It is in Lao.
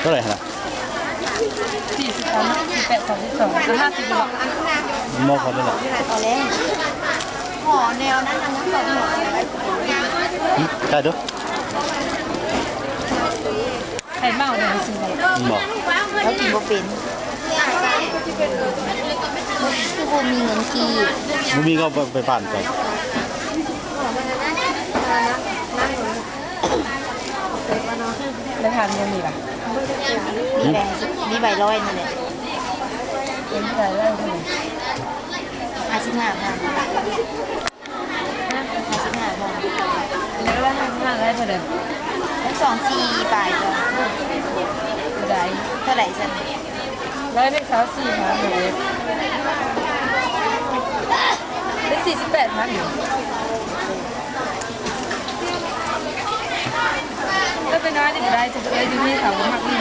ເທົ່າໃດຫັ້ນນະ? ສີ່ສິບສາມ ສີ່ສິບແປດ ສາມສິບສອງ ຫ້າສິບ ບໍ່? ບໍ່ພໍເທົ່າໃດ. ເອົາແລ້ວ ຫໍແນວນັ້ນນະ ມັນກໍຫົວ ຫຶ ໄດ້ເດີ້. ໃຜເມົາແນວຊີ້ບໍ່? ບໍ່ ລາວກິນບໍ່ເປັນ. ຄືບໍ່ມີເງິນກີບ. ບໍ່ມີກໍໄປ ໄປຜ່ານໄປ. ໄດ້ທານບໍ່ມີລະ? ມີແບງ ມີໃບຮ້ອຍນີ້ແຫຼະ. ເປັນເທົ່າໃດ? ຫ້າສິບຫ້າພັນ. ຫ້າສິບຫ້າ ບໍ່? ເຫຼືອຫ້າສິບຫ້າ ໄດ້ເທົ່າໃດ? ມັນສອງສີ່ປາຍຕົວະ. ເທົ່າໃດ? ເທົ່າໃດຊັ້ນ? ຮ້ອຍໜຶ່ງ ຊາວສີ່ພັນເລີຍ. ໄດ້ສີ່ສິບແປດພັນ. ເອີ ໄປນອນນີ້ກໍໄດ້ ຈະໄປຢູ່ນີ້ເຂົາບໍ່ມັກນີ້